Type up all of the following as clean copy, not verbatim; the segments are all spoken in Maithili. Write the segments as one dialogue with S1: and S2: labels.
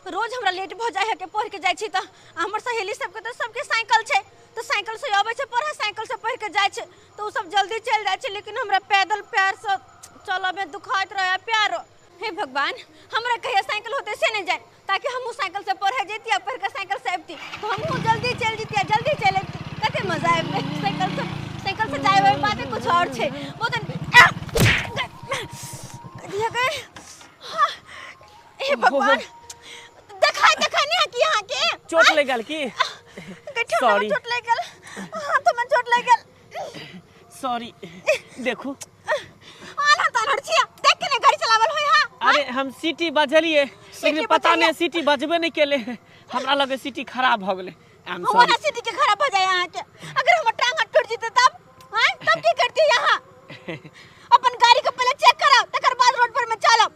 S1: रोज हमरा लेट भ जाय है के पढ़ के जाय छी त हमर सहेली सबके त सबके साइकिल छै त साइकिल से आबै छै पढ़े, साइकिल से पढ़ के जाय छै त उ सब जल्दी चल जाय छै, लेकिन हमरा पैदल पैर से चलऽ में दुखाइत रहे पैर। हे भगवान, हमरा कहिया साइकिल होते से नहीं जाए, ताकि हमहूँ साइकिल से पढ़े जैती आ पढ़ के साइकिल से अबती तो हमहूँ जल्दी चल जैती आ जल्दी चल अबती। कते मजा आबि साइकिल से जाए वाली बात कुछ और छै। बहुत दिया गए। हाँ, हे भगवान, देखा देखा नहीं है कि यहाँ के
S2: चोट लग गेल की?
S1: सॉरी, चोट लग गेल, हाथ में चोट लग गेल,
S2: सॉरी। देखू
S1: आना तानर छिया, देख के ने गाड़ी चलावल होय। हां,
S2: अरे हम सीटी बजलिए लेकिन पता नहीं सीटी बजबे नहीं केले, हमरा लगे सीटी खराब भ गेले। I am sorry.
S1: हमरा सीटी के खराब हो जाए यहां के, अगर हमर टांग टूट जेते तब हां तब की करती यहां? अपन गाड़ी के पहले चेक कराओ तकर बाद रोड पर में चलब।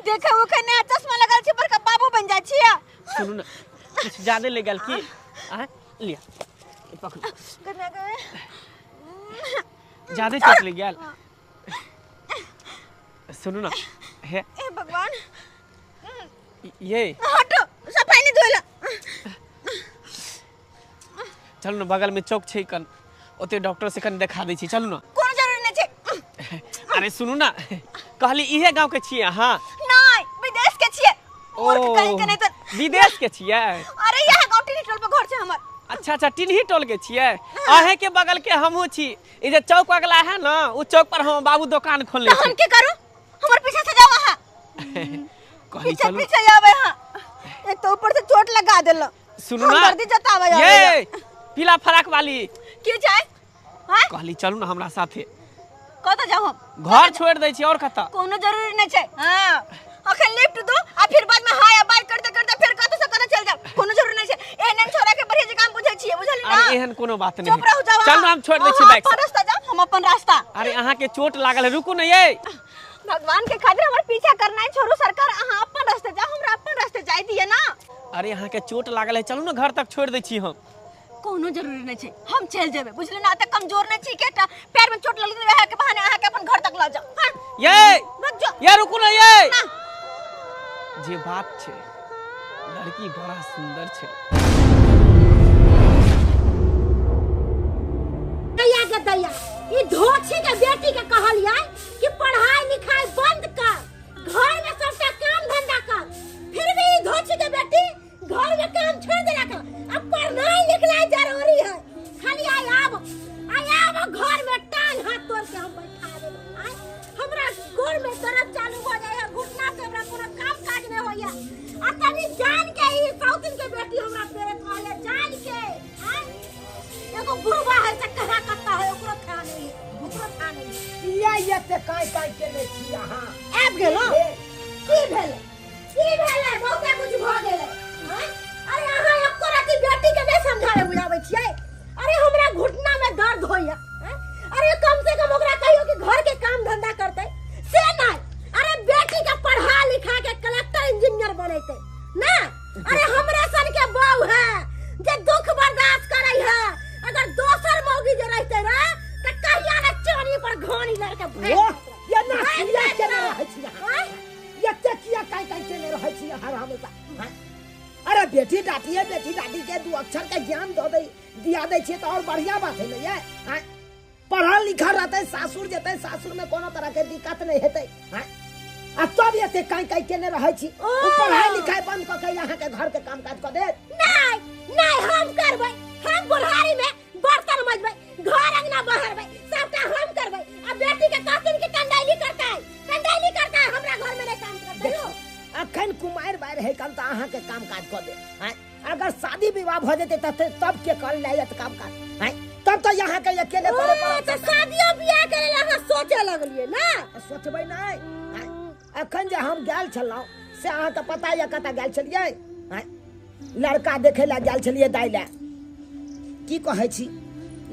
S1: देखे उखे ने चश्मा लगल छै बड़का बाबू बन जाय छिया।
S2: सुनू ना, कुछ ज्यादा ले गेल की? आ लिया पकड़ू। ज्यादा चोट लग गेल। सुनू ना, हे
S1: ए भगवान,
S2: ये
S1: हटो, सफाई नहीं धोइला।
S2: चलू ना, बगल में चौक छै कन, ओते डॉक्टर से कन देखा दै छी, चलू ना।
S1: कोनो जरूरी नहीं छै।
S2: अरे सुनू ना, कहली इहे गांव के छियै अहाँ?
S1: नहीं, विदेश के छियै। मूर्ख कहीं के नहीं त
S2: विदेश के छियै?
S1: अरे यहाँ गांव टिन्ही टोल पर घर छै हमर।
S2: अच्छा अच्छा, टिन्ही टोल के छियै। अहे के बगल के हमहूँ छी। ई जे चौक अगला है ना, उ चौक पर हम बाबू दुकान खोलने
S1: छी। हम की करू? हमर पीछे से जाओ अहाँ।
S2: कहली
S1: पीछे
S2: चलू।
S1: पीछे आवे। हां, एक तो ऊपर से चोट लगा देला।
S2: सुनू ना,
S1: दर्दी जतावे आवे।
S2: ये पीला फराक वाली
S1: की छै? हां,
S2: कहली चलू ना हमरा साथे।
S1: कत जाऊ हम?
S2: घर छोड़ दै छी और कत?
S1: कोनो जरूरी नहीं छै। हां, अखन लिफ्ट दो आ फिर बाद में हाय बाय करते करते फिर कत से कत चल जाओ, कोनो जरूरी नहीं छै। एहन छोरा के बढ़िया जगह हम बुझै छियै, बुझली ना?
S2: अरे एहन कोनो बात नहीं।
S1: चुप रहू, जाओ।
S2: चल ना, हम छोड़ दै छी बाइक
S1: अपन रास्ता जाओ, हम अपन रास्ता।
S2: अरे अहाँ के चोट लागल है, रुकू ना। ये
S1: भगवान के खातिर हमर पीछा करना है छोड़ू सरकार, अहाँ अपन रास्ते जाओ, हमरा अपन रास्ते जाय दिए ना।
S2: अरे अहाँ के चोट लागल है, चलू ना घर तक छोड़ दै छी हम।
S1: कोनो जरूरी नहीं छै, हम चल जेबै, बुझली ना? त कमजोर नहीं छी के पैर में चोट लगल रहे के बहाने अहाँ के अपन घर तक ल जाओ। हां,
S2: ये
S1: भाग जाओ।
S2: ये रुकू ना, ये
S1: ना।
S2: जे बात छै, लड़की बड़ा सुंदर छै।
S3: दैया के दैया, ई धोछी के बेटी के कहलियै कि पढ़ाई लिखाई बंद कर, घर में सबटा काम धंधा कर, फिर भी ई धोछी के बेटी घर में काम छोड़ देलक। अब पढ़नाई लिखनाई जरूरी है। खाली आई आब, आई आब घर में टांग हाथ तोड़ के हम बैठा देब। आय हमरा गोड़ में दर्द चालू हो जाए है, घुटना से हमरा कोनो काम काज नहीं होइया। आ तनी जान के ई साउथिन के बेटी हमरा पेरे कहले जान के। आय एगो बुढ़वा है से कहा कत्ता है, ओकरो खा नहीं, ओकरो खा नहीं।
S4: या ये ते काय काय केने छी अहाँ?
S3: आबि गेलो? की भेलै, की भेलै? बहुते कुछ भऽ गेलै। आँय? अरे अहाँ एको राति बेटी के नहीं समझावे बुझाबै छियै। अरे हमरा घुटना में दर्द होइया। आँय? अरे कम से कम ओकरा कहियो कि घर के काम धंधा करतै, से नहीं। अरे बेटी के पढ़ा लिखा के कलेक्टर इंजीनियर बनेतै ना। अरे हमरे सन के बहू है जे दुख बर्दाश्त करै है, अगर दोसर मौगी जे रहतै ना त कहिया ना चानी पर घानी लड़के भागि
S4: वाह,
S3: जाइत रहै।
S4: ये ना
S3: भागि
S4: किया
S3: जाइत
S4: केने
S3: रहै।
S4: रहै छी अहाँ?
S3: आँय?
S4: एते किया काय काय केने रहै छी अहाँ हमेशा? हाँ? अरे बेटी डाटी है, बेटी डाटी के दू अक्षर के ज्ञान दऽ दै दिया दै छियै तऽ और बढ़िया बात है ने ये। हाँ? पढ़ल लिखल रहतै, सासुर जेतै, सासुर में कोनो तरह के दिक्कत नहीं हेतै। हाँ? आ तब एते काय काय केने रहै छी?
S3: ओ।
S4: उ पढ़ाई लिखाई बंद कऽ के अहाँ के घर के काम काज कऽ देत?
S3: नहीं नहीं, हम करबै। हम बुढ़ारी में बर्तन मजबै, घर अंगना बहरबै, सबटा हम करबै। आ बेटी के कहथिन कि कंडैली करतै, कंडैली करतै, हमरा घर में नहीं काम करतै।
S4: देखियौ, अखन कुमारि बारि है कन तऽ अहाँ के काम काज कऽ देत। आँय? अगर शादी विवाह भऽ जेतै तऽ तब के कर लायत काम काज? आँय? तब तऽ यहाँ के अकेले
S3: ओ
S4: करे पड़त।
S3: तऽ शादियो बियाह के लेल अहाँ सोचे लगलियै ना?
S4: सोचबै नहि। आँय? अखन जे हम गेल छलहुँ से अहाँके पता यऽ कतऽ गेल छलियै? आँय? लड़का देखै लए गेल छलियै दाइ लए। की कहै छी,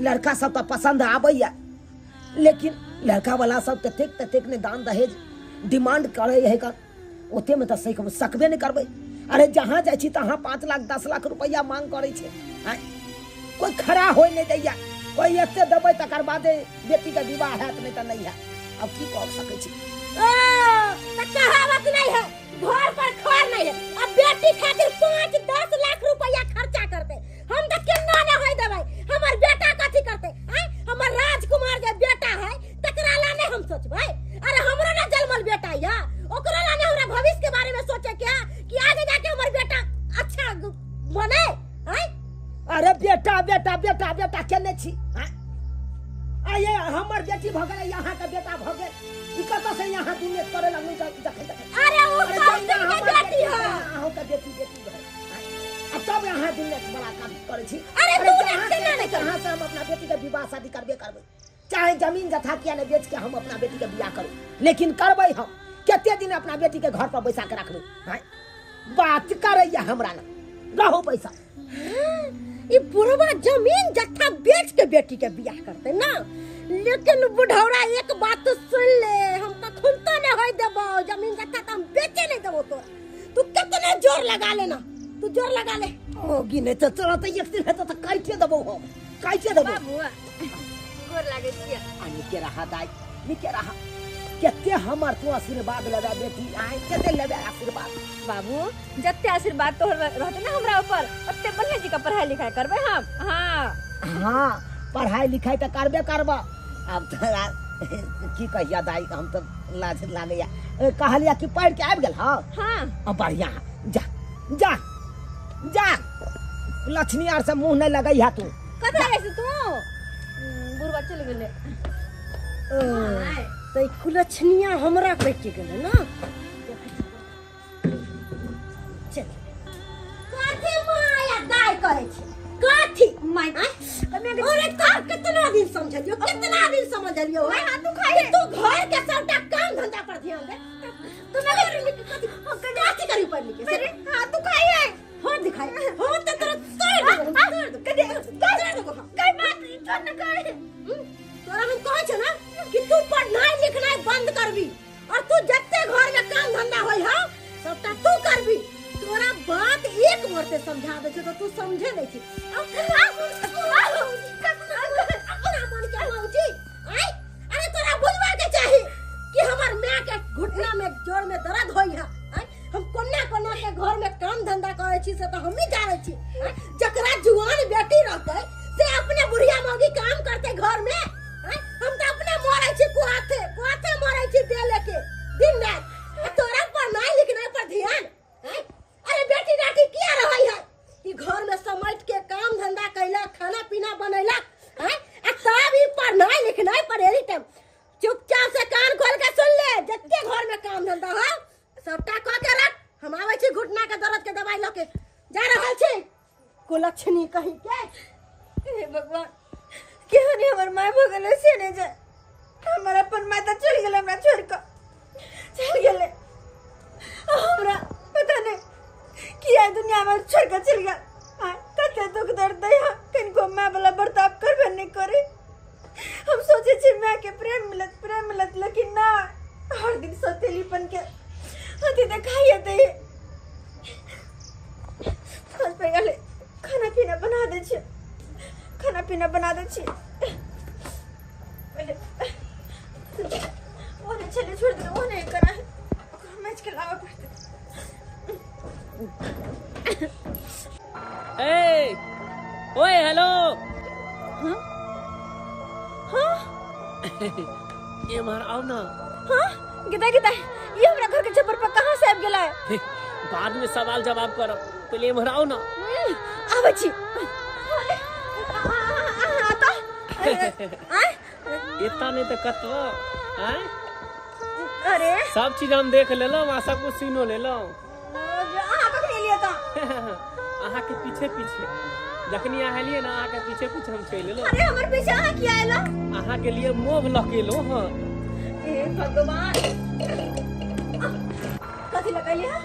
S4: लड़का सब तऽ पसन्द आबैया, लेकिन लड़का वाला सब ततेक ततेक ने दान दहेज डिमांड करै है कन, ओते में तऽ सकबे नहि करबै। अरे जहाँ जाइ छी तहाँ 5 लाख 10 लाख रुपैआ मांग करै छै। आँय? कोई खड़ा होइ नहि दैया, कोई एते देबै तकर बादे बेटी के विवाह हैत, नहि तऽ नहि हैत। अब की कऽ सकै छी?
S3: ओ तऽ कहावत नहीं है, घर पर खर नहीं है। अब बेटी खातिर बने आय।
S4: अरे बेटा बेटा बेटा बेटा केने छी आये हमर बेटी भ गेलै यहाँ के बेटा भ गेल ई कत से यहाँ दुनिया करे लगलु जखन जखन।
S3: अरे ओ साउथिन के बेटी है
S4: अहूं के बेटी बेटी है आ तब यहाँ दुनिया बड़ा काम करे छी।
S3: अरे तू केना नहीं
S4: कहां से हम अपना बेटी के विवाह शादी करबे करबे चाहे जमीन जथा किया ने बेच के हम अपना बेटी के बियाह करू लेकिन करबै हम कते दिन अपना बेटी के घर पर बैसा के रखबै। बात करैया हमरा ना रहो पैसा
S3: ई बुढ़वा जमीन जथा बेच के बेटी के बियाह करते ना। लेकिन बुढ़ौरा एक बात तो सुन ले हम कखन तो नहीं होय देबो जमीन जथा तो हम बेचे नहीं देबो तोरा। तू कितने जोर लगा लेना तू जोर लगा ले
S4: होगी नहीं तो तोरा तो एक दिन हेतौ तो काटे देबो हम काटे देबो।
S1: बाबू गोर लागे छियै।
S4: आ निके रहा दाई निके रहा कते हमर तू आशीर्वाद लेबे बेटी आय कते लेबे आशीर्वाद।
S1: बाबू जते आशीर्वाद तोहर रहते ना हमरा ऊपर ओते बढ़िया जी का पढ़ाई लिखाई करबे हम। हां
S4: हां पढ़ाई लिखाई त करबे करबा। अब तोरा की कहिया दाई हम तो लाज लागैया कहलिया कि पढ़ के आबि गेल। हां
S1: हां
S4: अब बढ़िया जा जा जा लक्ष्मी आर से मुंह नहीं लगैया तू।
S1: कत आए से तू बुढ़वा चल गेले
S3: तो कुलक्षणिया हमरा कह गेलै ना। चल कथी माया दाय करै छी कथी
S1: my
S3: अरे तोर कितना दिन समझलियो कितना दिन समझलियो
S1: my हाथ दुखाइ
S3: तू घर के सबटा काम धंधा पर ध्यान दे। तू कथी कथी करी पढ़ लिख के
S1: हाथ दुखाइ है
S3: हो दिखाई हो त तोरा तोड़ दे
S1: कथी कई बात तो न कहे
S3: तोरा हम कहै छ ना कि तू पढ़नाई लिखनाई बंद करबी और तू जत्ते घर में काम धंधा होई हा सबटा तू करबी। तोरा बात एक मरते समझा दे छ तो तू समझे नहीं छी। अपना मन के मौजी आय अरे तोरा बुझबा के चाही कि हमर मां के घुटना में जोड़ में दर्द होई हा। हम कोना कोना के घर में काम धंधा करै छी से तो हम ही जानै छी। जकरा जुआन बेटी रहतै से अपने बुढ़िया मौगी काम करते घर में। हम तो अपने मरै छी कुहाथे कुहाथे मरै छी दे लेके दिन रात। तोरा पढ़नाई लिखनाई पर ध्यान। अरे बेटी डाटी किया रहै है कि घर में समट के काम धंधा कैलक खाना पीना बनैलक आ तब ई पढ़नाई लिखनाई पर एनी टाइम चुपचाप से कान खोल के सुन ले जत्ते घर में काम धंधा हो सबटा क के रख। हम आबै छी घुटना के दर्द के दवाई ल के जा रहल छी कुलक्षणी कहीं के।
S1: हे भगवान केहन हमर my भ गेलै से नहीं जाए हमर अपन my त चल गेलै हमरा छोड़ के चल गेलै हमरा पता नहीं किया दुनिया में छोड़ के चल गेल। कते दुख दर्द दै है किनको my वाला बर्ताव करबे नहीं करे। हम सोचे छी my के प्रेम मिलत लेकिन ना हर दिन सौतेलीपन के अथी देखाइए दे। पहले खाना पीना बना दै छी खाना पीना बना दै छी पहले वो नहीं चले छोड़ दे वो नहीं करा ओकरा मैच के लावा पड़ते।
S2: ए ओए हेलो
S1: हां हां
S2: ए मार आओ ना।
S1: हां गिदा गिदा ये हमरा घर के छप्पर पर कहां से आबि गेलै?
S2: बाद में सवाल जवाब करब पहले इम्हर आओ ना।
S1: आबै छी
S2: एता नहीं तो कतबो आय।
S1: अरे
S2: सब चीज हम देख लेलहुँ आ सब कुछ सुनो लेलहुँ।
S1: अहाँ कखनी एलियै तऽ?
S2: अहाँ के पीछे पीछे जखनी अहाँ एलियै ना अहाँ के पीछे पीछे हम चलि एलहुँ।
S1: अरे हमर पीछे अहाँ किया एलहुँ?
S2: अहाँ के लिए मोह लऽ के एलहुँ हँ।
S1: हे भगवान कथी लगेलियै?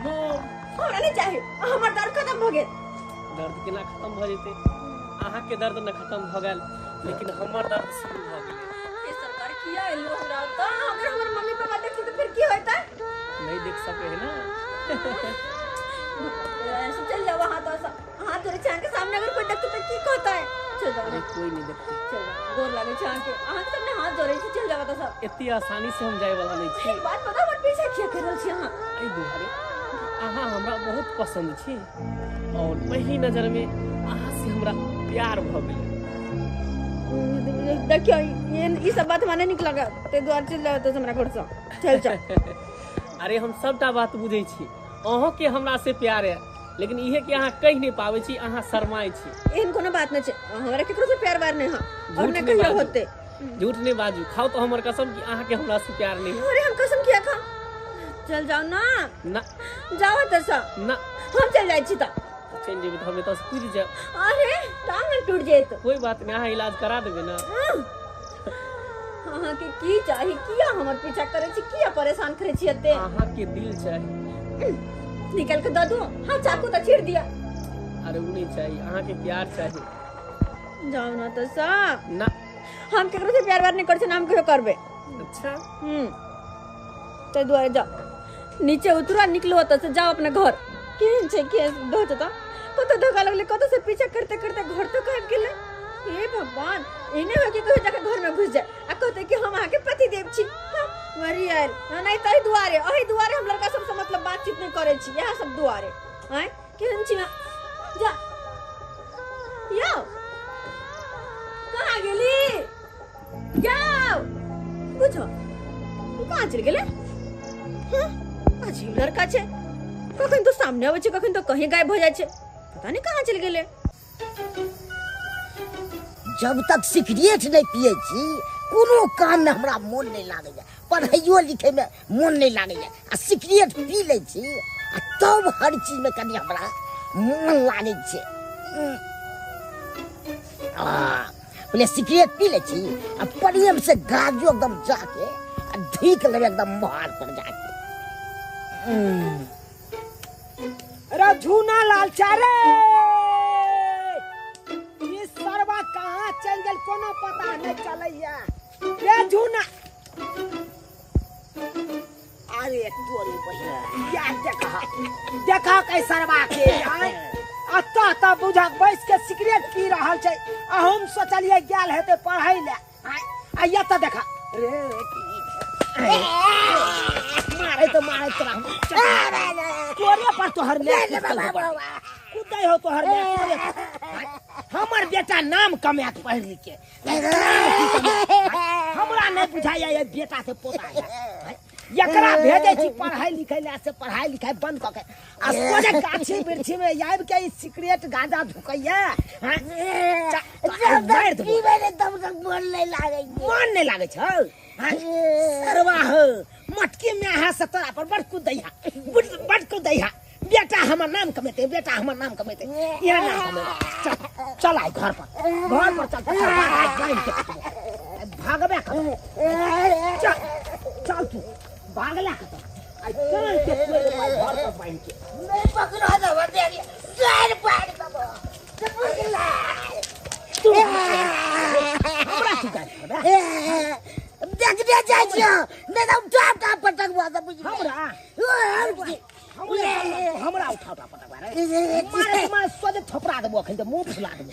S2: मोह
S1: हमरा नहीं चाही हमर दर्द खत्म भऽ गेल।
S2: दर्द केना खत्म भऽ जेतै? अहाँ के दर्द न खत्म भऽ गेल लेकिन हमर दर्द शुरू भऽ गेलै।
S1: हे सरकार किया एलहुँ हमरा ओतऽ? अगर हमर मम्मी पापा देखतै तऽ फिर की होतै?
S2: नहीं देख सके है ना।
S1: ऐसे चल जाओ हाथ ऐसा हाथ जोड़े छान के सामने अगर कोई देखते तो की कहता है? चल जाओ
S2: अरे कोई नहीं देखते
S1: चल जाओ गोर लागे छान के अहाँ के सामने हाथ जोड़े छी चल जाओ तो सब।
S2: इतनी आसानी से हम जाए वाला नहीं छी।
S1: एक बात पता हमर पीछा किया कर रहल छी अहाँ?
S2: एहि दुआरे अहाँ हमरा बहुत पसंद छी और पहली नजर में अहाँ से हमरा प्यार भ गेलै।
S1: देखियो ये सब बात हमरा नहीं निक लगा ते दुआरे चल जाओ तो हमरा घर से चल चल।
S2: अरे हम सबटा बात बुझै छी अहों के हमरा से प्यार है लेकिन इहे कि अहाँ कहि नहि पाबै छी, अहाँ शरमाइ छी।
S1: एहन कोनो बात नहि छै, हमरा केकरो से प्यार वार नहि है और
S2: झूठ
S1: नहि
S2: नहि
S1: कहियो
S2: बाजू।
S1: होते।
S2: झूठ नहीं बाजू, खाओ तो हमर कसम कि अहाँ के हमरा से प्यार नहीं है।
S1: अरे हम कसम किया खा, चल जाओ ना।
S2: ना
S1: जाओ तो सब
S2: ना,
S1: हम चल जाइ छी। तऽ
S2: चलि जेबै तऽ हम एतऽ से कूदि जायब।
S1: अरे टांग टूट जेत।
S2: कोई बात नहीं, अहाँ इलाज करा देबै ना।
S1: अहाँ के की चाही? किया हमर पीछा करै छी? किया परेशान करै छी एते?
S2: अहाँ के दिल चाही।
S1: निकाल के दऽ दू? हाँ चाकू तऽ छीड़ दिया।
S2: अरे उ नहीं चाही, अहाँ के प्यार चाही।
S1: जाओ ना तो सब।
S2: ना,
S1: हम केकरो से प्यार वार नहीं करै छी ना हम कहियो करबै।
S2: अच्छा।
S1: ताहि दुआरे जाओ, नीचे उतरो आ निकलो ओतऽ से, जाओ अपना घर। केहन छै केहन दो तऽ कतऽ धोखा लगलै, कतऽ से पीछा करते करते घर तक आबि गेलै। हे भगवान, एहने होइ कि कहियो जाके घर में घुस जाए आ कहते कि हम अहाँके पति देव छी। हाँ, मरी आयल। हाँ, नहीं तही दुआरे, एहि दुआरे हम लड़का सबसँ मतलब बातचीत नहीं करै छी, इएह सब दुआरे। आँय केहन छी अहाँ? जा यौ, कहाँ गेली? जाओ बुझो कहाँ चलि गेलै। हाँ, अजीब लड़का छै, कखन तो सामने अबै छै, कखन तो कहीं गायब हो जाइ छै, पता नहीं कहाँ चलि गेलै।
S4: जब तक सिगरेट नहीं पिए छी कोनो काम में हमरा मोन नहीं लागैया, पढ़ाइयो लिखे में मोन नहीं लागैया, आ सिगरेट पी लै छी आ तब हर चीज में कनि हमरा मोन लागै छै। आ पहिले सिगरेट पी लै छी आ प्रेम से गाजो एकदम जाके आ ढीक लेबै एकदम मोहार पर जाके।
S5: अरे झूना लाल चारे, ई सरवा कहाँ चल गेल कोनो पता नहीं चलैया। रे झूना, अरे तोरी बहिन, या देखा देखा कै सरवा के आय अतः त बुझक बैस के सिगरेट पी रहल छै आ हम सोचलियै गेल हेतै पढ़ै ले आ या त देखा रे मारे तो मारे तोरा तोरे पर तोहर कुदै हो तोहर। हमर बेटा नाम कमायत पढ़ि लिख के, हमरा नहीं बुझाइया ये बेटा से पोता है। एकरा भेजै छी पढ़ाई लिखाई ले से पढ़ाई लिखाई बंद कऽ के आ सोझे गाछी वृक्षी में आबि के ई सिगरेट गांजा धुकैया।
S4: मन नहीं लागै,
S5: मन नहीं लागै छौ सरवा हो मटकी में अहाँ से तोरा पर बड़ कुदैया, बड़ कुदैया। बेटा हमर नाम कमेते, बेटा हमर नाम कमेते, यहाँ नाम कमेते। चल चल आइ घर पर, घर पर चल, भागबे कर, चल चल तू भागला कत आई कान के तोड़ घर पर बांध के
S4: नहीं पकड़ो दबो दे गार पाड़ दबो पकड़ला
S5: तू हमरा तू गार
S4: देखने जाइ छियो नहीं तो उठा उठा पटकबो त बुझ
S5: हमरा हमरा उठा उठा पटकबा रे मारे मारे सोझे थोपरा देबो अखन त मुंह फुला देबो,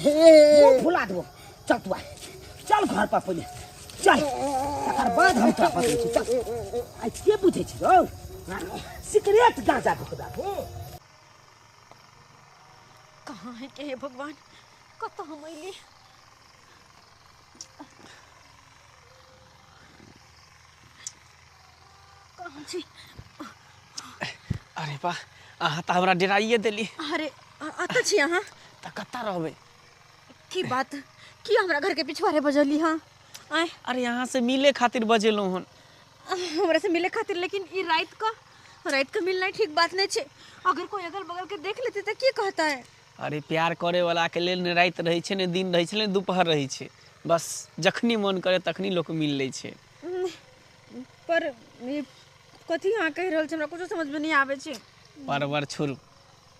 S5: मुंह फुला देबो। चल तू आ, चल घर पर पहिले चल, तकर बाद हम तोरा बतबै छी। चल आइ के बुझै छी रौ सिगरेट गांजा धुकबा।
S1: कहाँ है के हे भगवान, कतऽ हम अयली? कहाँ छी?
S2: अरे बा, अहाँ तऽ हमरा डराइए देली।
S1: अरे अतऽ छी अहाँ?
S2: तऽ कतऽ रहबै?
S1: की बात, की हमरा घर के पिछवाड़े बजली? हाँ आय।
S2: अरे यहाँ से मिले खातिर बजेलहुँ हन।
S1: हमरा से मिले खातिर? लेकिन ई रात का मिलना ठीक बात नहीं छे, अगर कोई अगल बगल के देख लेते तो की कहता है?
S2: अरे प्यार करे वाला के लेल ने राति रहै छै ने दिन रहै छै ने दोपहर रहै छै, बस जखनी मन करे तखनी लोक मिल लै छै।
S1: पर ई कथी अहाँ कहि रहल छी, हमरा कुछो समझ में नहीं आबै छै।
S2: परवर छोड़ू,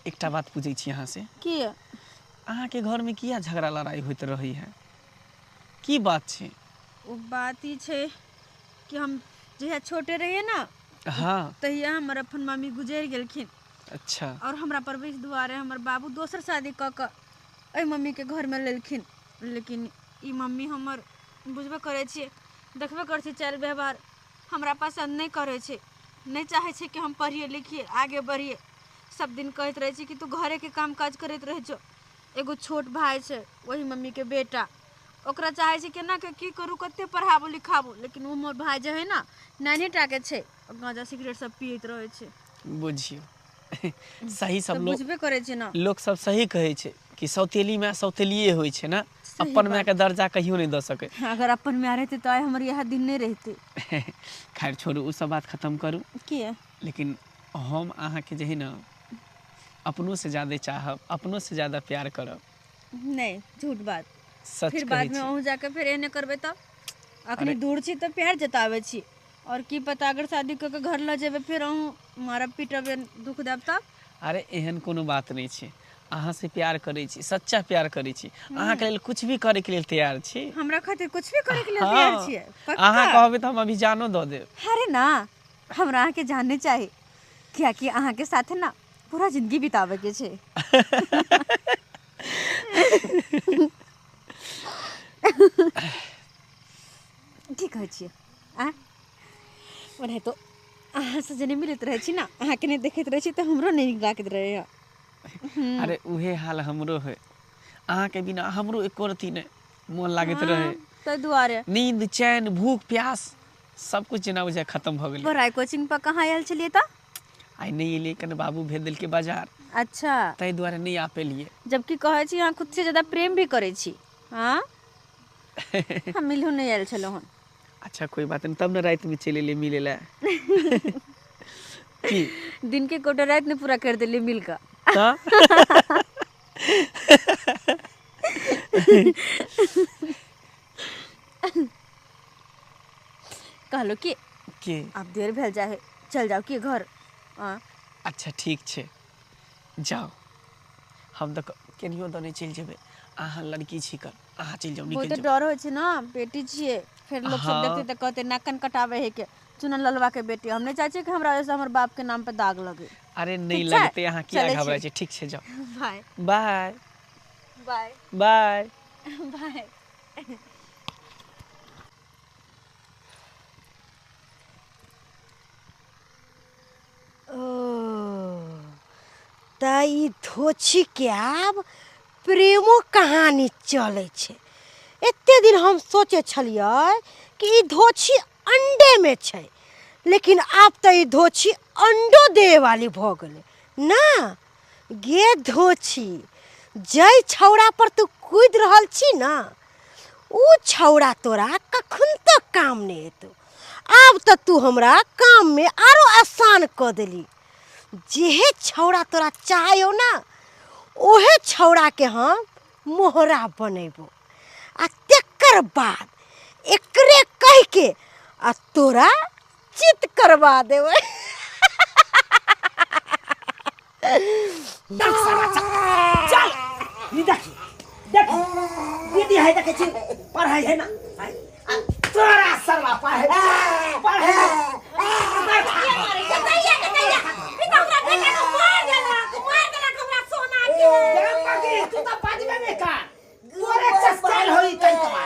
S2: एकटा बात पूछै छी अहाँ से।
S1: की?
S2: अहाँ के घर में किया झगड़ा लड़ाई होइत रहै है, की बात छै?
S1: ओ बात ई छै कि हम जहिया छोटे रहिए ना,
S2: हाँ,
S1: तहिया हमर अपन मम्मी गुजरि गेलखिन।
S2: अच्छा।
S1: और हमरा परवरिश दुआरे हमर बाबू दोसर शादी कऽ कऽ एहि मम्मी के घर में लेलखिन। लेकिन ई मम्मी हमर बुझबे करै छियै, देखबे करै छियै चालि व्यवहार, हमरा पसन्द नहि करै छै, नहि चाहै छै कि हम पढ़िए लिखिए आगे बढ़िए। सब दिन कहैत रहै छै कि तू घरेके काम काज करैत रहै छौ। एगो छोट भाय छै वही मम्मीके बेटा, ओकरा चाहै छै केना के की करू, कते पढ़ाबू लिखाबू, लेकिन ओ हमर भाय जे है ना नानी टाके छै, गांजा सिगरेट सब पियैत रहै छै।
S2: बुझियौ सही सब
S1: तऽ
S2: लोग
S1: बुझबे करै छै ने।
S2: लोक सब सही कहै छै कि सौतेली माय सौतेलिए होइ छै ने, अपन मायके दर्जा कहियो नहि दऽ सकै।
S1: अगर अपन माय रहतै तऽ आइ हमर इएह दिन नहि रहितै।
S2: खैर छोड़ू, ओ सब बात खत्म करू।
S1: किया?
S2: लेकिन हम अहाँके जे है ने अपनों से ज्यादा चाहब, अपनों से ज्यादा प्यार करब।
S1: नहीं, झूठ बात।
S2: सच
S1: फिर
S2: कहै
S1: बाद में
S2: छी।
S1: अहूँ जाके फिर एहने करबै तब? अखनी दूर छी तऽ प्यार जताबै छी, और की पता अगर शादी कऽ के घर लऽ जेबै फिर अहूँ मारब पीटब दुख देब तब?
S2: अरे एहन कोनो बात नहीं छै, अहाँ से प्यार करै छी, सच्चा प्यार करै छी, अहाँके लेल कुछ भी करे के लेल तैयार छी।
S1: हमरा खातिर कुछ भी करे के लेल तैयार छियै? पक्का?
S2: अहाँ कहबै तऽ हम अभी जानो दऽ देब।
S1: अरे ना, हमरा अहाँके जान नहि चाही, कियाकि अहाँके साथे ना पूरा जिंदगी बिताबै के छै। की कहै छियै? आँय, ओनाहितो अहाँसँ जे नहि मिलैत रहै छी ना, अहाँके नहि देखैत रहै छी तऽ हमरो नहि नीक लागैत रहैए।
S2: अरे उहे हाल हमरो है, अहाँके बिना हमरो एको रत्ती नहि मोन लागैत रहे।
S1: ताहि दुआरे
S2: नींद चैन भूख प्यास सब कुछ जेना बुझाय खत्म भऽ गेलै।
S1: पढ़ाइ कोचिंग पर कहाँ आयल छलियै तऽ?
S2: आइ नहि एलियै, कने बाबू भेज देलकै बाजार।
S1: अच्छा,
S2: ताहि दुआरे नहि आ पेलियै।
S1: जबकि कहै छी अहाँ खुद से ज्यादा प्रेम भी करै छी। हाँ, हम मिलू नहि आयल छलहुँ हन।
S2: अच्छा कोई बात नहीं, तब ने राति में चलि एलियै मिले लए। की
S1: दिन के कोटा राति ने पूरा कर देलियै मिल कऽ।
S2: तऽ
S1: कहलहुँ कि
S2: के
S1: आब देर भेल जाइ है, चल जाउ की घर? हाँ।
S2: अच्छा ठीक छै, जाउ। हम तऽ केनियो दऽ नहि चलि जेबै, अहाँ लड़की छी कर, अहाँ चलि जाउ, निकलि
S1: बहुते
S2: जाउ।
S1: डर होइ छै ने, बेटी छियै, फेर लोक सब
S2: हाँ।
S1: देखतै तऽ कहतै नाक कान कटाबै है के चुनन ललवा के बेटी। हम नहि चाहै छियै कि हमरा वजह से हमर बाप के नाम पे दाग लगे।
S2: अरे नहीं
S1: ठीक छै,
S2: लगतै, अहाँ किया
S1: चलै छी।
S2: घबराइ छी? ठीक छै, जाउ।
S1: Bye
S2: bye
S1: bye
S2: bye
S1: bye.
S3: ओ तऽ ई धोछी के आब प्रेमो कहानी चलै छै। एते दिन हम सोचै छलियै कि ई धोछी अंडे में छै, लेकिन आब तऽ ई धोछी अंडो देवे वाली भऽ गेलै ना। गे धोछी, जै छौड़ा पर तू कूदि रहल छी ना, उ छौड़ा तोरा कखन तक काम नहि एतौ। आब तऽ तू हमरा काम में आरो आसान कऽ देली। जेहे छौड़ा तोरा चाहयो ना, ओहे छौड़ा के हम मोहरा बनेबो, आ तेकर बाद एकरे कह के आ तोरा चित करवा देबै।
S4: चल ई देखी देखी दीदी है, देखै छी पढ़ाई है ना, तोरा सरवा पढ़ाई पढ़ाई। तू तऽ बाजबे नहि कर, तोरे चस्केल होई कहितवा।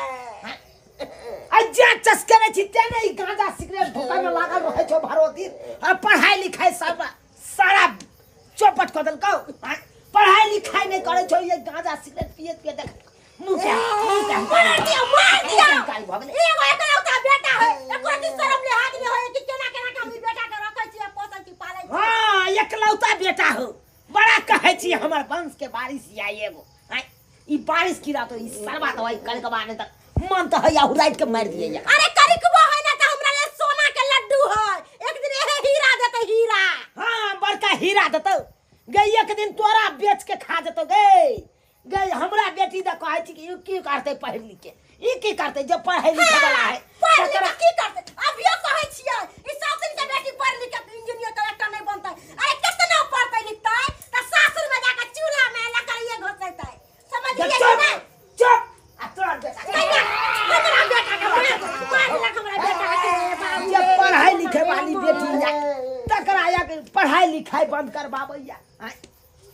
S4: आ जे चस्केने छी ते ने ई गांजा सिगरेट धोखा में लागल रहै छौ भरो दिन, आ पढ़ाई लिखाई सब सारा चौपट कऽ देलकौ। पढ़ाई लिखाई नहि करै छौ, ये गांजा सिगरेट पियत पियत देख मुँह के
S3: मार दिया, मार दिया।
S4: कारी भऽ गेलै।
S3: एगो एकलौता बेटा है, एको रत्ती शरम लिहाज नहि होय कि केना केना के हम ई बेटा के रखै छियै, पोसै छी, पालै छी।
S4: हाँ, एकलौता बेटा हो, बड़ा कहै छी हमर वंश के बारिश या एगो। ई बारिश गिरा तो ई सरवा तो ई कलकबा नहि तऽ मन तऽ हैया हुराइत के मारि दिए।
S3: अरे करिकबो है ना तऽ हमरा लेल सोना के लड्डू है, एक दिन एहे हीरा देतै, हीरा।
S4: हाँ, बड़का हीरा देतौ गे, एक दिन तोरा बेच के खा जेतौ गे। गे हमरा बेटी दऽ कहै छी कि ई की करतै पढ़ि लिख के, ई की करतै जे पढ़ै लिखै वाला है।
S3: पढ़ि लिख के की करतै? अभियो कहै छियै ई सब दिन के बेटी पढ़ि लिख के इंजीनियर कलेक्टर नहि बनतै। अरे केतना पढ़तै लिखतै तऽ सासुर में जाके चूल्हा में लकड़िए घोसेतै, समझलियै कि नहि?
S4: चुप आ तोरा बेटा
S3: हमरा बेटा के मार देलक, हमरा बेटा के।
S4: जे पढ़ाई लिखे वाली बेटी या तकरा या के पढ़ाई लिखाई बंद करबाबैया।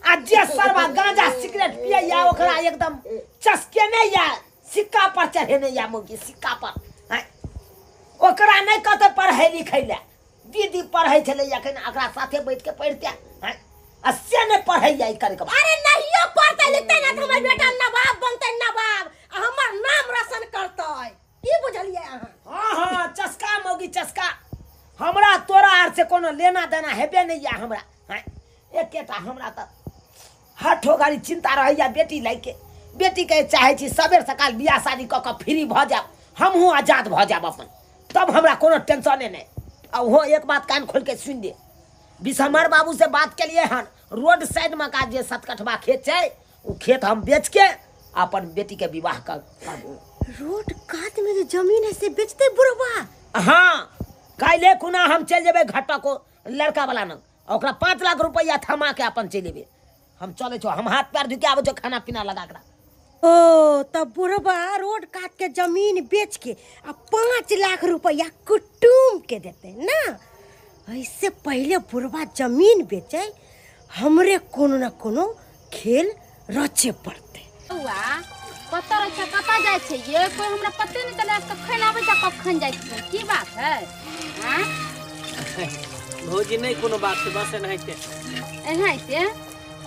S4: आ जे सरवा गांजा सिगरेट पियैया ओकरा एकदम चस्के नहि या, सिक्का पर चढ़ेने या मुर्गी सिक्का पर। ओकरा नहि कहतै पढ़ै लिखै लए, दीदी पढ़ै छलै अखन ओकरा साथे बैठ के पढ़िते, आ से नहि पढ़ैया ई करके।
S3: अरे नहियो पढ़तै लिखतै ना तऽ हमर बेटा नवाब बनतै, नवाब, आ हमर नाम रोशन करतै। की बुझलियै अहाँ?
S4: हाँ हाँ, चस्का मौगी चस्का, हमरा तोरा आर से कोनो लेना देना हेबे नहि या हमरा। हमरा तऽ हठो गाड़ी चिंता रहैया बेटी लैके। बेटी के चाहे छी सबेर सकाल बियाह शादी कऽ कऽ फ्री भऽ जायब, हमहूँ आजाद भऽ जायब अपन, तब हमरा कोनो टेंशने नहि। आ ओहो एक बात कान खोल के सुनि दे, विशंभर बाबू से बात केलिए हन, रोड साइड में का जे 7 कठबा खेत छै ओ खेत हम बेच के अपन बेटी के विवाह कर करबो।
S3: रोड कात में जे जमीन है से बेचते बुढ़वा?
S4: हाँ, काल्हि खुना हम चलि जेबै घटक लड़का वाला नग, ओकरा 5 लाख रुपया थमा के अपन चलि एबै। हम चलै छौ, हम हाथ पैर धो के आबै छौ, खाना पीना लगा के।
S3: ओ तब बुढ़वा रोड कात के जमीन बेच के आ 5 लाख रुपया कुटुम के देते ना। ऐसे पहले बुढ़वा जमीन बेचे, हमरे कोनो न कोनो खेल रचे पड़ते।
S1: कतऽ रहै छै, कतऽ जाइ छै ये कोई हमरा पते नहीं चलै, कखन आबै छै कखन जाइ छै, की बात है? हाँ
S2: भौजी नहीं कोनो बात छै, बस एनाहिते
S1: एनाहिते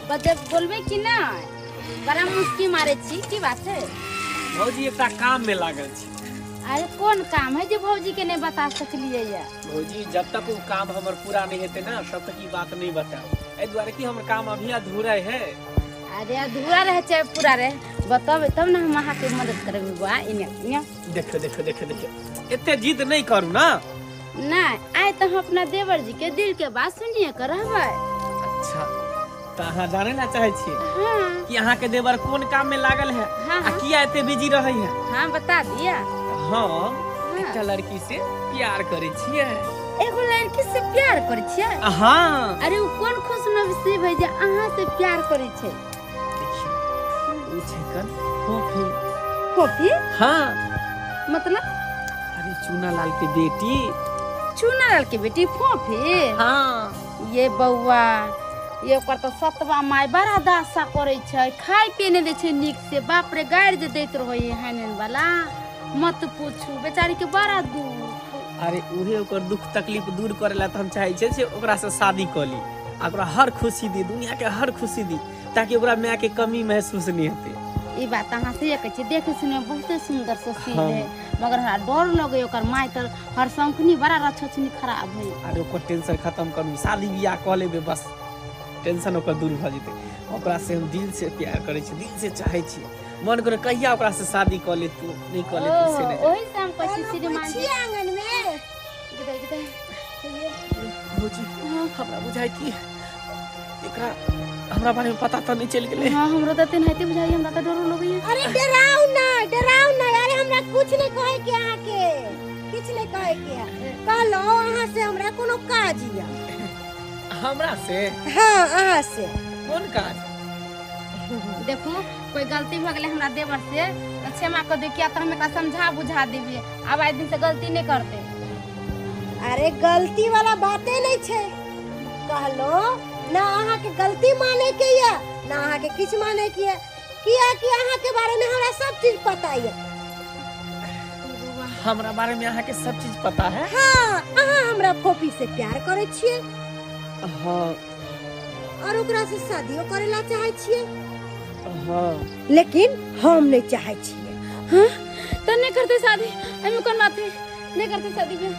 S1: बजे बोलबै कि नहि, बड़ा मुस्की मारे छी, की बात है?
S2: भौजी एकटा काम में लागल छी।
S1: अरे कोन काम है जे भौजी के नहीं बता सकलिए ये?
S2: भौजी जब तक वो काम हमर पूरा नहीं हेतै ना तब तक ई बात नहीं बताओ, एहि दुआरे कि हमर काम अभी अधूरा है।
S1: अरे अधूरा रहे चाहे पूरा रहे, बताबे तब ना हम अहाँ के मदद करबै बुआ। इने इने
S2: देखो देखो देखो देखो, एते जिद नहीं करू ना।
S1: नहीं आइ तो हम अपना देवर जी के दिल के बात सुनिए कर रहबै।
S2: अच्छा त अहाँ जाने ला चाहे छी?
S1: हाँ।
S2: कि अहाँ के देवर कोन काम में लागल है?
S1: हाँ,
S2: आ किया एते बिजी रहै है?
S1: हाँ बता दिया।
S2: हम एकटा लड़की से प्यार करै छियै।
S1: एगो लड़की से प्यार करै छियै?
S2: हाँ।
S1: अरे उ कोन खुशनसीब है जे अहाँ से प्यार करै छै?
S2: देखियौ उ छै कन फोफी।
S1: फोफी?
S2: हाँ।
S1: मतलब?
S2: अरे चूना लाल के बेटी।
S1: चूना लाल के बेटी फोफी?
S2: हाँ।
S1: ये बौआ ये ओकर तो सतवा माय बड़ा दासा करै छै, खाय पिए नहि दै छै नीक से, बाप रे गारि जे दैत रहै है वाला, मत पूछू बेचारी के बड़ा दुख।
S2: अरे उहे ओकर दुख तकलीफ दूर करे ला त हम चाहे छियै जे ओकरा से शादी क ली, आ ओकरा हर खुशी दी, दुनिया के हर खुशी दी, ताकि ओकरा माय के कमी महसूस नहीं हेतै।
S1: ई बात अहाँ से कहै छी, देखे सुने बहुते सुंदर से सीन है, मगर हमरा डर लगे ओकर माय त हर शौकनी बड़ा रछोचनी खराब है।
S2: अरे ओकर टेंशन खत्म करू, शादी बियाह क लेबै, बस टेंशन ओकर दूर भऽ जेतै। ओकरा से हम दिल से प्यार करै छी, दिल से चाहै छी, मन करे कहिया ओकरा से शादी क ले तू, नहीं क ले तू से नहीं।
S1: ओही से हम कहै छी श्रीमान जी
S3: आंगन में
S1: गिदै गिदै
S2: भौजी हमरा बुझाइ कि एकरा हमरा बारे में पता त नहीं चलि गेलै।
S1: हां हमरो त तेनाहिते बुझाइ, हमरा त डरो लगैया।
S3: अरे डराउ ना डराउ ना, अरे हमरा कुछ नहीं कहे के, अहाँ के किछ नहीं कहे के, कहलो अहाँ से हमरा कोनो काज या।
S2: हमरा से?
S3: हाँ अहाँ से।
S2: कोन काज?
S1: देखू कोई गलती भ गेलै हमरा देवर से त क्षमा कर दियौ, किया त हम एकरा समझा बुझा देबै, आब आइ दिन से गलती नहीं करते।
S3: अरे गलती वाला बाते नहीं छै, कहलो ना अहाँ के गलती माने के या ना अहाँ के किछ माने के या, किया कि अहाँ के बारे में हमरा सब चीज पता है।
S2: हमरा बारे में अहाँ के सब चीज पता है?
S3: हाँ, अहाँ हमरा फोफी से प्यार करे छियै।
S2: हाँ।
S3: और ओकरा से शादियो करे ला चाहे छियै।
S2: हाँ।
S3: लेकिन हम नहीं चाहे छियै।
S1: हाँ? त नहीं करते शादी, एमे कोन बात है, नहीं करते शादी के।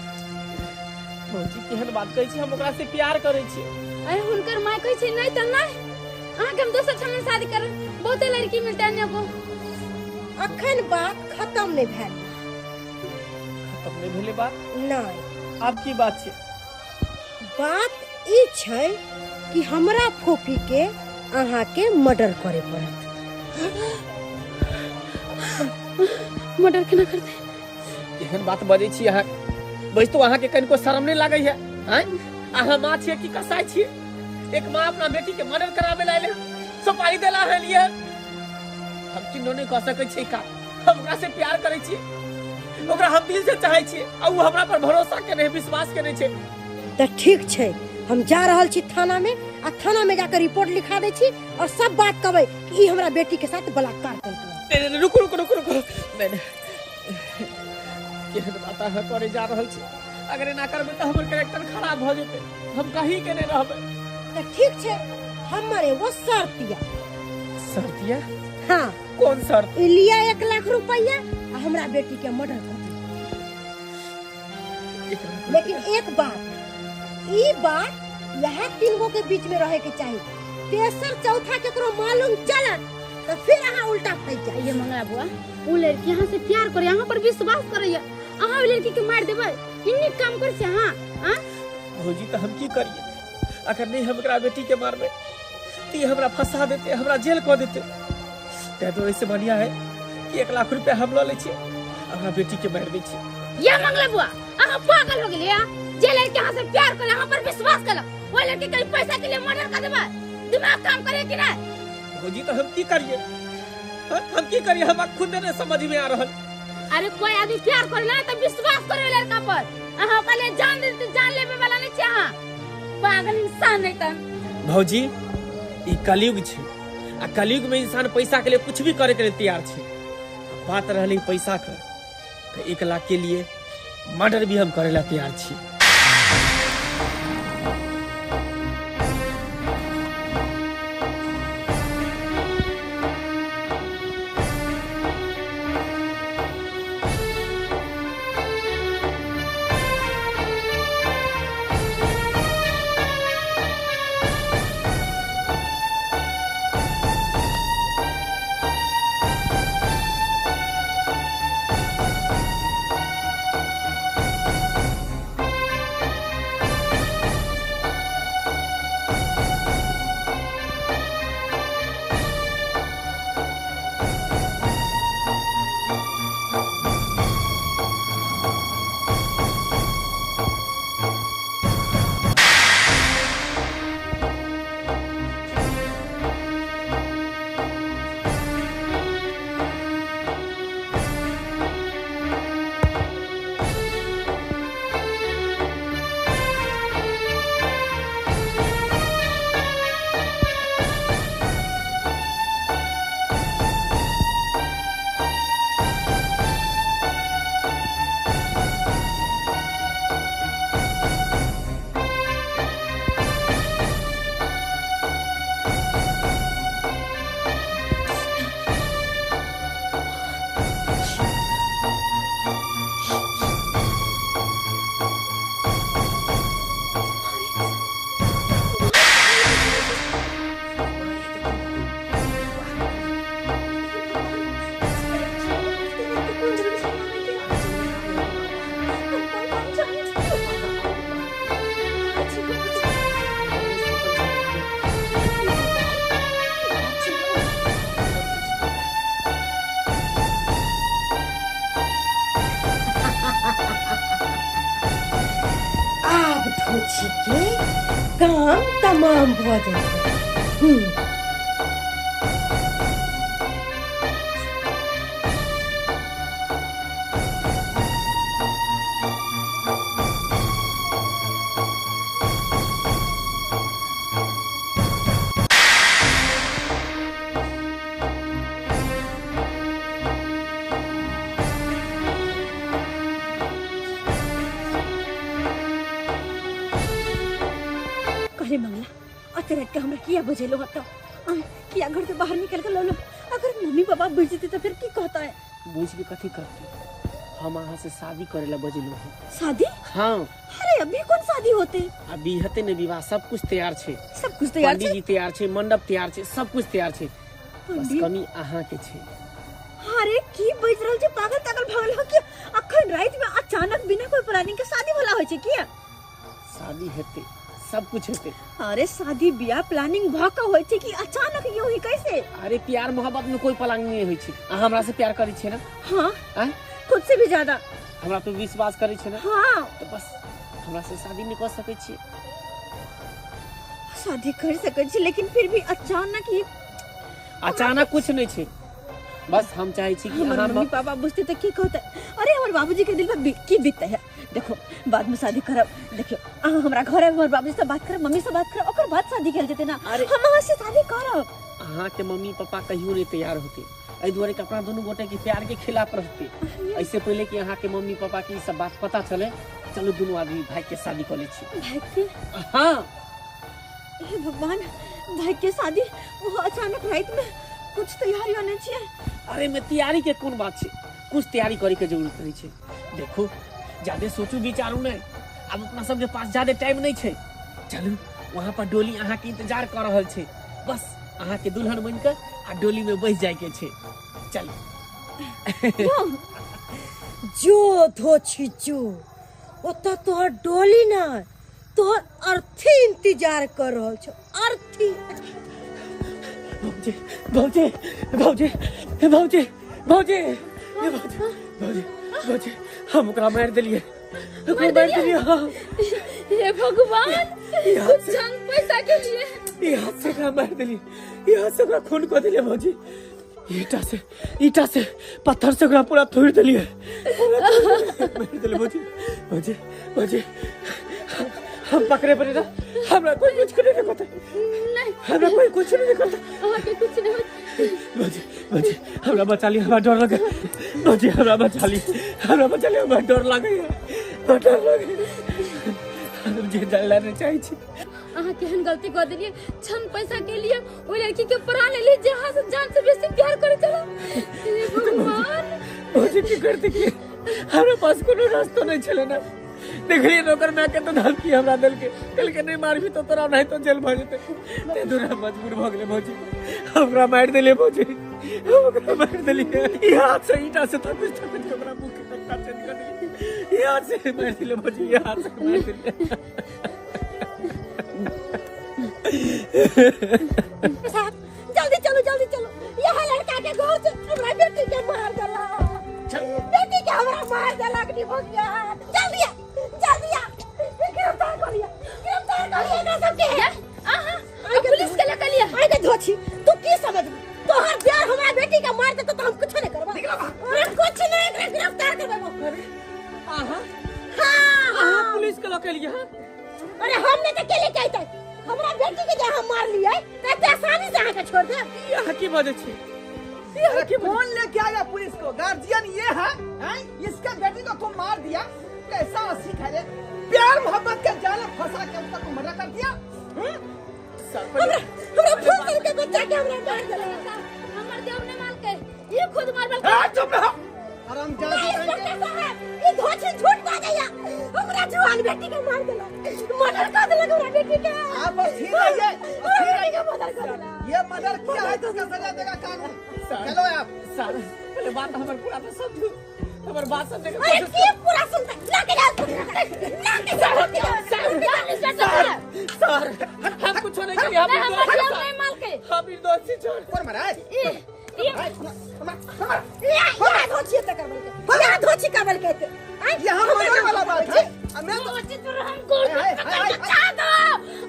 S2: भौजी केहन बात कहै छी, हम ओकरा से प्यार करै छी।
S1: अरे हुनकर माय कहै छै नहीं त नहीं, अहाँ के हम दोसर ठाम शादी करब, बहुते लड़की मिलते अन्य को।
S3: अखन बात खत्म नहीं भेल।
S2: खत्म नहीं भेलै बात?
S3: नहीं।
S2: आब की बात छै?
S3: बात ई छै कि हमरा फोफी के अहाँ के मर्डर करे पड़त।
S1: मर्डर केना करते?
S2: एहन बात बजै छी अहाँ, बजितो अहाँ के कनिको शरम नहीं लागै है? आँय अहाँ माँ छियै कि कसाई छियै? एक माँ अपना बेटी के मर्डर कराबै ला एलै, सुपारी देला है लिए, हम चिन्हो नहीं कह सकै छियै का, हम ओकरा से प्यार करै छियै, ओकरा हम दिल से चाहै छियै, आ उ हमरा पर भरोसा के नहीं, विश्वास के नहीं छै।
S3: त ठीक छै, हम जा रहल छी थाना में, आ थाना में जाकर रिपोर्ट लिखा दै छी और सब बात कहबै कि ई हमरा बेटी के साथ बलात्कार केलकै।
S2: रुकू रुकू रुकू रुकू, नहीं नहीं केहन बात अहाँ करे जा रहल छी, अगर एना करबै त हमर कैरेक्टर खराब भ जेतै, हम कहीं के नहीं रहबै।
S3: त ठीक छै, हमर एगो शर्त या।
S2: शर्त या?
S3: हाँ।
S2: कौन शर्त?
S3: ई लिया 1 लाख रुपया आ हमरा बेटी के मर्डर कर दिया। लेकिन एक बात, ई बात यह 3 गो के बीच में रहे के चाहिए, तेसर चौथा केकरो मालूम चलत तो फिर अहाँ उल्टा फंसि जाइए।
S1: मंगला बुआ उ लड़की अहाँ से प्यार करे, अहाँ पर विश्वास करैया, अहाँ ओइ लड़की के मार देबै, ई नीक काम करै छै अहाँ? आँ
S2: भौजी तऽ हम की करिए, अगर नहीं हम एकरा बेटी के मारबै तऽ ई हमरा फंसा देते, हमरा जेल कऽ देते। तैं तो ऐसे बढ़िया है कि 1 लाख रुपया हम लऽ लै छियै, अपना बेटी के मारि दै छियै।
S1: ये मंगला बुआ अहाँ पागल हो गेलियै? जे लड़की अहाँ से प्यार करे, अहाँ पर विश्वास करलक, ओइ लड़की के पैसा के लिए मर्डर कर देबै? दिमाग काम करे कि नहीं?
S2: भौजी तो हम की करिए, हम की करिए, हमरा खुद नहीं समझ में आ रहल।
S1: अरे कोई आदमी प्यार करे ना तो विश्वास करे लड़का पर, अहाँ ओकरा लिए जान दे, जान लेवे वाला नहीं छै अहाँ, पागल इंसान नहीं त।
S2: भौजी ई कलयुग छै, आ कलयुग में इंसान पैसा के लिए कुछ भी करे के लिए तैयार छै। बात रहली पैसा के, तो 1 लाख के लिए मर्डर भी हम करे ला तैयार छी।
S3: आब धोछी के काम तमाम भ जेतै।
S1: अरे मंगला अते रात के हमरा किया बजेलो हत? किया घर से बाहर निकल के लौलो? अगर मम्मी पापा बुझ जेते तो फिर की कहता है?
S2: बुझ के कथी करते, हम अहाँ से शादी करे ला बजेलो हन।
S1: शादी?
S2: हाँ।
S1: अरे अभी कौन शादी होते?
S2: अभी हते ने विवाह, सब कुछ तैयार छे।
S1: सब कुछ तैयार छे?
S2: पंडित जी तैयार छे, मंडप तैयार छे, सब कुछ तैयार छे, बस कमी अहाँ के छे।
S1: अरे की बज रहल छे, पागल तागल भगल हो कि अखन रात में अचानक बिना कोई प्लानिंग के शादी वाला होय छे? किया
S2: शादी हेते, सब कुछ हेते।
S1: अरे शादी ब्याह प्लानिंग भ के होय छे कि अचानक यूं ही कैसे?
S2: अरे प्यार मोहब्बत में कोई प्लानिंग नहीं होय छे। अहाँ हमरा से प्यार करै छे ना?
S1: हां। खुद से भी ज्यादा
S2: हमरा पे विश्वास करै छे ना?
S1: हां।
S2: तो बस हमरा से शादी नहीं कर सकै छी?
S1: शादी कर सकै छी, लेकिन फिर भी अचानक ही
S2: अचानक कुछ नहीं छे। बस हम चाहे छी कि
S1: हमर मम्मी पापा बुझते तो की कहते? अरे हमर बाबूजी के दिल पर की बीतते है। देखो बाद में शादी करब, देखियो अहाँ हमरा घर आबि, हमर बाबूजी से बात करब, मम्मी से बात करब, ओकर बाद शादी कयल जेतै ना।
S2: अरे
S1: हम अहाँ से शादी करब।
S2: अहाँ के मम्मी पापा कहियो नहीं तैयार होते, एहि दुआरे कि अपना दुनू गोटे के प्यार के खिलाफ रहते। ऐसे पहले कि अहाँ के मम्मी पापा के ई सब बात पता चले, चलू दुनू आदमी भाई के शादी कर लै छी।
S1: भाई के?
S2: हाँ।
S1: हे भगवान, भाई के शादी वो अचानक रात में, कुछ तैयारी होने चाहिए।
S2: अरे मैं तैयारी के कोन बात छे, कुछ तैयारी करे के जरूरत नहीं छे। देखो ज्यादा सोचू विचारू नहीं, अब अपना सबके पास ज्यादा टाइम नहीं छे। चलू वहां पर डोली अहाँ के इंतजार कर रहल छे, बस अहाँ के दुल्हन बन के आ डोली में बैस जाय के छै। चल
S3: जो धोछी जो ओतऽ तोहर डोली ना तोहर अर्थी इंतजार कर रहल छौ अर्थी।
S2: भौजी भौजी भौजी भौजी भौजी भौजी भौजी हम ओकरा मारि देलियै, ओकरा मारि देलियै।
S1: हे भगवान, कुछ चंद पैसा के लिए
S2: ई हाथ से ओकरा मारि देलियै, ई हाथ से ओकरा खून कऽ देलियै भौजी। ईटा से पत्थर से ओकरा पूरा तोड़ि देलियै, मारि देलियै भौजी। भौजी भौजी हम पकड़े पड़े ना, हमरा कोई कुछ नहीं करता, हमरा कोई कुछ नहीं करता,
S1: अहाँके कुछ नहीं होत।
S2: भौजी भौजी हमरा बचा ली, हमरा डर लगे भौजी, हमरा बचा ली, हमरा बचा ली, हमरा डर लगे, हमरा डर लगे। हम जे जानला नहीं चाहे छी।
S1: अहाँ केहन गलती कर देलियै, चंद पैसा के लिए ओहि लड़की के परा लेली जे अहाँ से जान से बेसी प्यार करे छल। हे भगवान
S2: भौजी की करते की, हमरा पास कोनो रास्ता नहीं छले ना। देखलिए नौकर माय के तो धमकी हमरा देलके, कहलके नहीं मारबी तो तोरा नहीं तो जेल भऽ जेतै। ताहि दुआरे मजबूर भऽ गेलै भौजी, हमरा मारि देलियै भौजी, हम ओकरा मारि देलियै। ई हाथ से ईटा से थकुच थकुच के ओकरा मुँह के कट्टा चेंज कर देलियै। ई हाथ से मारि देलियै भौजी, ई हाथ से मारि देलियै।
S3: साहब जल्दी चलो जल्दी चलो, यह लड़का के घर से हमरा बेटी के मार देला, बेटी के हमरा मार देला कि भगिया। जल्दी आ जल्दी आ, गिरफ्तार कर लिया, गिरफ्तार कर लिया एकरा सबके।
S1: अहाँ पुलिस के लऽ लिया।
S3: आइ के धोछी तू की समझ, तोहर प्यार हमरा बेटी के मार देतो तो हम कुछ नहीं करबा। अरे कुछ नहीं, एकरा गिरफ्तार करबो।
S2: अरे अहाँ
S3: हां
S2: अहाँ पुलिस के लऽ लिया?
S3: अरे हमने तो के लेके आइते, हमरा बेटी के जे हम मार लियै त एते आसानी से अहाँ के छोड़ देब?
S2: ई अहाँ की बजै छी?
S6: अरे कौन लेके आया पुलिस को? गार्जियन ये है, हैं? इसके बेटी को तुम मार दिया, कैसा सीख है रे? प्यार मोहब्बत के जाल में फंसा के उसका तुम मर्डर कर दिया।
S3: हमरा हमरा फूल के बच्चा के हमरा मार देला।
S1: हमर देव ने मार के ई खुद मारबल।
S6: ए चुप रहो हरामजादी।
S3: ई धोछी झूठ बाजैया, हमरा जुआन बेटी के मार देला, मर्डर कर देला हमरा बेटी के।
S6: आप ठीक है, ये
S3: ठीक है, मर्डर कर देला।
S6: ये मर्डर किया है तो उसका सजा देगा कानून। चलो आप
S2: सर पहले बात हमर पूरा तो समझू, हमर बात समझे के
S3: अरे की पूरा सुनता लाके जाओ, लाके जाओ
S2: सर। सर हम कुछ नहीं किया, हम
S1: नहीं मार के,
S2: हम निर्दोष छी। छोड़
S6: कौन मारा है?
S3: ये ये धोछी त करबल के, ये धोछी करबल के
S6: ये हम मर्डर वाला बात है। मैं तो
S1: धोछी तो हम को बचा दो,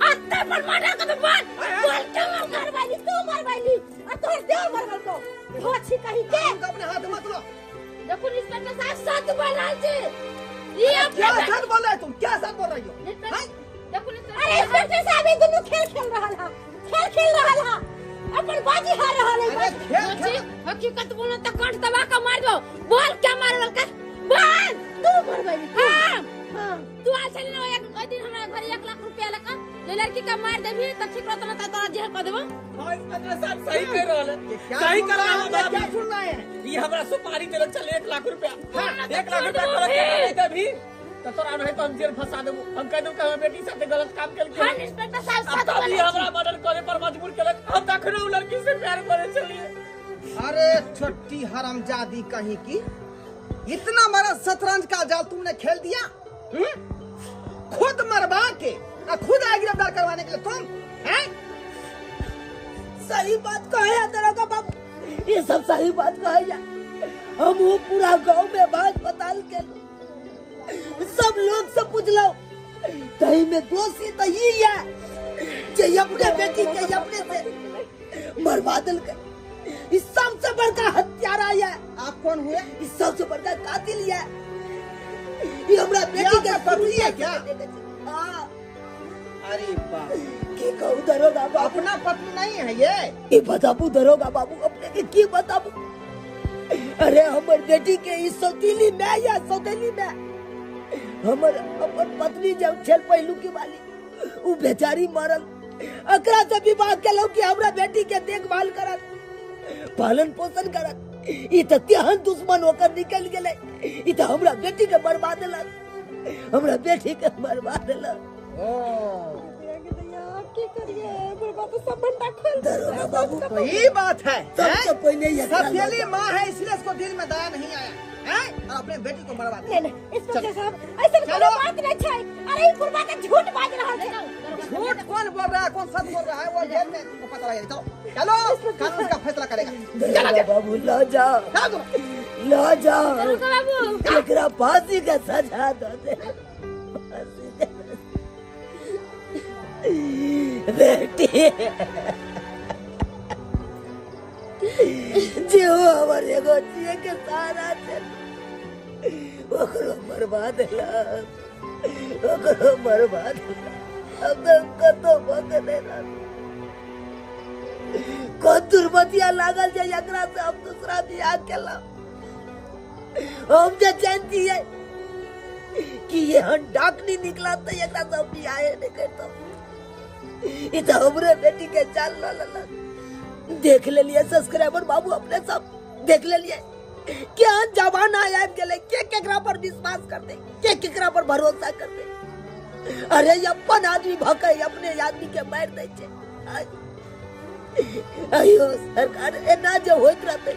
S1: अत्ते पर मर्डर कर दो। बोल बोल के
S3: मरवाली तू, मरवाली और तोहर देव मरवल को धोछी कहीं के।
S6: तुम अपने हाथ मत लो।
S1: देखो इंस्पेक्टर साहब सच बोल रहल छी। ये
S6: क्या सच बोल रहे तुम? क्या सच बोल रही हो?
S1: देखो
S3: अरे इंस्पेक्टर साहब ये दोनों खेल खेल रहल है, खेल खेल रहल है, अपन बाजी हार रहल है।
S6: अरे
S1: हकीकत बोलो त कंठ दबा के मार दो। बोल क्या मारवल के? बोल
S3: तू मरवाली।
S1: हां हां तू आल छली ना एक दिन हमरा घर 1 लाख रुपया लका जे लड़की के मार देबी त ठीक रहत ना त तोरा जेल कर देबो।
S2: हां इंस्पेक्टर साहब सही कह रहल है, सही कर रहल है।
S6: क्या सुन रहे हैं?
S2: ई हमरा सुपारी देलक चल 1 लाख रुपया। हां 1 लाख रुपया तोरा के नहीं देबी त तोरा नहीं तो हम जेल फंसा देबो। हम कह देबो कि हमर बेटी साथे गलत काम केलकै।
S1: हां इंस्पेक्टर साहब सच
S2: बोले, हमरा मर्डर करे पर मजबूर केलक। हम तखनो उ लड़की से प्यार करे छलियै।
S6: अरे छोटी हरामजादी कहीं की, इतना बड़ा शतरंज का जाल तुमने खेल दिया। खुद मरवा के और खुद आए गिरफ्तार करवाने के लिए तुम हैं?
S4: सही बात कहे दरोगा बाबू, ये सब सही बात कहे। हम वो पूरा गांव में भाग पताल के सब लोग से पूछ लो, कहीं में दोषी तो ही है जे अपने बेटी के अपने से मरवा दिल के। इस सबसे बड़का हत्यारा है।
S6: आप कौन हुए?
S4: इस सबसे बड़का कातिल है। ये हमरा बेटी के
S6: पत्नी है क्या?
S4: हां।
S6: अरे बाप,
S4: की कहूं दरोगा बाबू,
S6: अपना पत्नी नहीं है ये।
S4: ये बताबू दरोगा बाबू अपने के की बताबू। अरे हमर बेटी के इस सौतीली में या सौतेली में हमर अपन पत्नी जब छल पहलू की वाली उ बेचारी मरल, अकरा से विवाह केलौ कि हमरा बेटी के देखभाल करत, पालन पोषण करत। ई त तेहन दुश्मन होकर निकल गेलै, ई त हमरा बेटी के बर्बाद देलक, हमरा बेटी के बर्बाद देलक।
S6: ओ
S1: की करिए बुढ़वा तो सब भंडा खोल
S4: दरोगा बाबू
S6: तो ये बात है
S4: सबसे पहले ये
S6: सतीली माँ है इसलिए इसको दिल में दया नहीं आया हैं और अपने बेटी को मरवा दिया।
S3: नहीं नहीं इंस्पेक्टर साहब ऐसे कोनो बात नहीं छै। अरे ई बुढ़वा त झूठ बाज रहल छै।
S6: झूठ कौन बोल रहा है कौन सच बोल रहा है वो जेल में तुमको पता लगेगा। चलो चलो कानून का फैसला करेगा।
S4: दरोगा बाबू ला जाओ ला जाओ
S1: बाबू
S4: एकरा फांसी के सजा दो दे फांसी के। बेटी जे हमर एगो जिए के सहारा छै ओकरो मरवा देलक ओकरो मरवा देलक। अब तो कतौ भऽ नहि रहल कोन दुर्मतिया लागल जे एकरा से हम दूसरा बियाह केलहुँ। हम जे जानतियै कि एहन डाकनी निकला तऽ एकरा से हम बियाहे नहि करितहुँ। ई तऽ हमरे बेटी के जान लऽ लेलक। देख लेलियै सब्सक्राइबर बाबू अपने सब देख लेलियै केहन जमाना आबि गेलै के केकरा पर विश्वास करतै के केकरा पर भरोसा करतै। अरे अपन आदमी भऽ के अपने आदमी के मारि दै छै। अयो सरकार एना जे होइत रहतै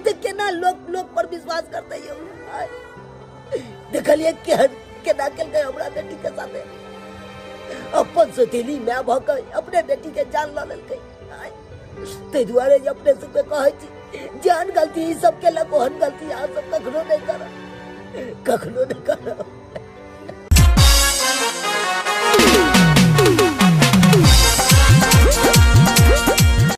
S4: तऽ केना लोक लोक पर विश्वास करतै यौ। देखलियै केहन केना केलकै हमरा बेटी के साथे। अपन सौतेली माय भऽ के अपने बेटी के जान लऽ लेलकै। ताहि दुआरे अपने सबके कहै छी जेहन गलती ई सब केलक ओहन गलती अहाँ सब कखनो नहि करब कखनो नहि करब।